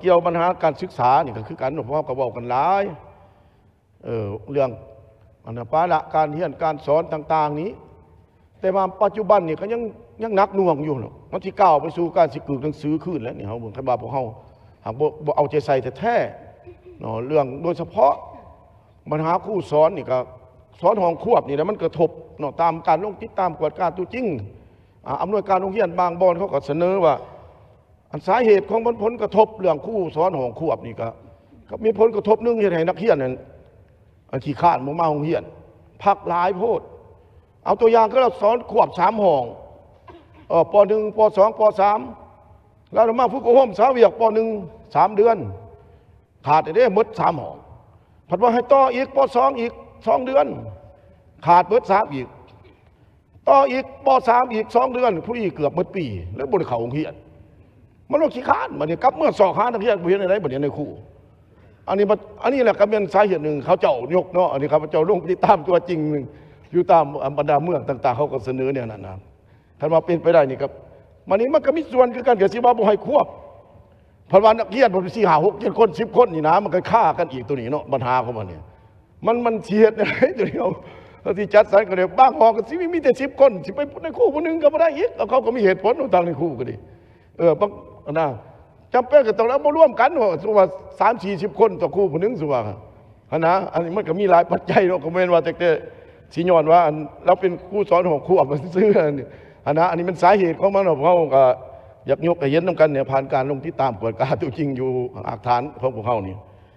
ກ່ຽວບັນຫາການສຶກສານີ້ກໍຄືກັນເນາະ ເພາະເຮົາກໍເວົ້າກັນຫຼາຍ ເອີ ເລື່ອງອັນນະ ປາລະການຮຽນການສອນຕ່າງໆນີ້ ແຕ່ວ່າປັດຈຸບັນນີ້ກໍຍັງ ຍັງໜັກໜ່ວງຢູ່ເນາະ ມັນຊິກ້າວໄປສູ່ການຊິກືກໜັງສືຄືນແລ້ວນີ້ ເຮົາເບິ່ງ ຄັນວ່າພວກເຮົາຫາກບໍ່ ບໍ່ເອົາໃຈໃສ່ແທ້ໆເນາະ ເລື່ອງໂດຍສະເພາະບັນຫາຄູສອນນີ້ກໍ ສອນຫ້ອງຄວບນີ້ແຫຼະ ມັນກະທົບເນາະ ຕາມການລົງຕິດຕາມກວດກາຕົວຈິງ ອາ ອຳນວຍການໂຮງຮຽນບາງບ່ອນເຂົາກໍສະເໜີວ່າ ອັນສາເຫດຂອງມັນ ຜົນກະທົບເລື່ອງຄູສອນຫ້ອງຄວບນີ້ກະ ກໍມີຜົນກະທົບໜຶ່ງ ເຮັດໃຫ້ນັກຮຽນນັ້ນ ອັນຂີ້ຄ້ານບໍ່ມາໂຮງຮຽນ ພັກຫຼາຍໂພດ. ເອົາຕົວຢ່າງຄືລາວສອນຄວບສາມຫ້ອງ ເອີ ປໍໜຶ່ງ ປໍສອງ ປໍສາມ ລາວມາຝຶກອົບຮົມສາວຽກ ປໍໜຶ່ງ ສາມເດືອນ ຂາດເດ້ ໝົດສາມຫ້ອງ ພັດວ່າໃຫ້ຕໍ່ອີກ ປໍສອງ ອີກສອງເດືອນ ຂາດເບິດສາມອີກ ຕໍ່ອີກ ປໍສາມ ອີກສອງເດືອນ ຜູ້ນີ້ເກືອບໝົດປີ ແລ້ວບໍ່ໄດ້ເຂົ້າໂຮງຮຽນ ມັນລະຂີ້ຄ້ານ ບາດນີ້ກັບເມືອຊອກຫານັກຮຽນ ບໍ່ເຮັດແນວໃດ ບາດນີ້ນາຍຄູ ອັນນີ້ມັນ ອັນນີ້ແຫຼະກໍແມ່ນສາເຫດໜຶ່ງ ເຂົາເຈົ້າຍົກເນາະ ອັນນີ້ຂ້າພະເຈົ້າລົງໄປຕິດຕາມຕົວຈິງ ຢູ່ຕາມ ອາ ບັນດາເມືອງຕ່າງໆ ເຂົາກໍສະເໜີແນວນັ້ນນະ ຄັນວ່າເປັນໄປໄດ້ນີ້ກໍ ບາດນີ້ມັນກໍມີສ່ວນຄືກັນ ກໍຊິວ່າບໍ່ໃຫ້ຄວບ ເພາະວ່ານັກຮຽນເພິ່ນສີ່ຫ້າຫົກເຈັດຄົນ ສິບຄົນນີ້ນະ ມັນກໍຄາກັນອີກ ໂຕນີ້ເນາະ ບັນຫາຂອງມັນນີ້ ມັນ ມັນຊິເຮັດແນວໃດໂຕນີ້ ເຮົາ ເຮົາຊິຈັດສັນກໍໄດ້ ບາງຫ້ອງກໍຊິມີ ມີແຕ່ສິບຄົນ ຊິໄປນາຍຄູຜູ້ໜຶ່ງກໍບໍ່ໄດ້ອີກ ເຂົາກໍມີເຫດຜົນຂອງທາງນາຍຄູກໍດີ ເອີ ບາງ ອັນນະ ຈຳເປັນກໍຕ້ອງເອົາມາລວມກັນ ສົມມຸດວ່າສາມສີ່ສິບຄົນຕໍ່ຄູຜູ້ໜຶ່ງ ສົມມຸດວ່າ ຫັ້ນນະ ອັນນີ້ມັນກໍມີຫຼາຍປັດໄຈເນາະ ກໍບໍ່ແມ່ນວ່າແຕ່ ແຕ່ຊິຍ້ອນວ່າ ອັນ ລາວເປັນຄູສອນຫ້ອງຄວບຊື່ໆ ຫັ້ນນະ ອັນນີ້ມັນສາເຫດຂອງມັນເນາະ ພວກເຮົາກໍຢາກຍົກໃຫ້ເຫັນນຳກັນນີ້ ຜ່ານການລົງຕິດຕາມກວດກາຕົວຈິງຢູ່ຮາກຖານຂອງພວກເຮົານີ້